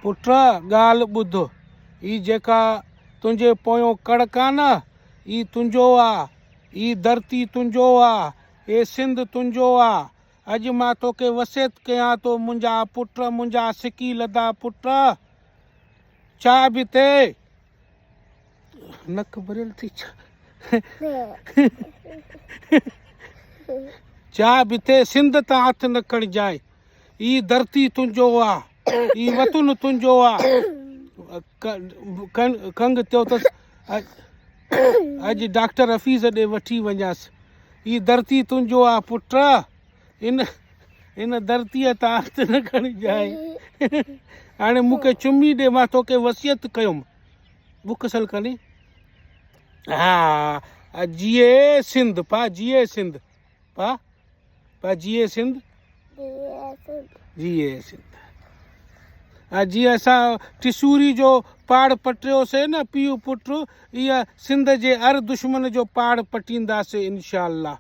پٽ ڳالهه ٻڌ، هي جيڪا تنهنجي پويون ڪڙڪ آ نه، هي تنهنجو آ، هي ڌرتي تنهنجو آ، هي سنڌ تنهنجو آ. اڄ مان توکي وصيت ڪيان ٿو منهنجا پٽ، منهنجا سڪي لڌا پٽ، ڇا به ٿئي، نڪ ڀريل ٿي ڇا؟ ڇا به ٿئي سنڌ تان هٿ نه کڻجانء. هي ڌرتي تنهنجو آ، هي وطن تنهنجو آ. کنگهه ٿيو اٿس، اڄ ڊاڪٽر حفيظ ڏي وٺي وڃانس. هي ڌرتي تنهنجو آ پٽ، هن هن ڌرتيء تان هٿ نه کڻجانء. هاڻي مون کي چمي ڏي، مان توکي وصيت ڪيم. بک سل ڪني. ها جيئي سنڌ پا جيئي سنڌ پا پا جيئي سنڌ جيئي سنڌ ها جيئن اسان ٽسوري جو پاڙ پٽيوسي نه پيء پٽ ايئن سنڌ جي هر دشمن جو پاڙ پٽينداسي انشاء الله.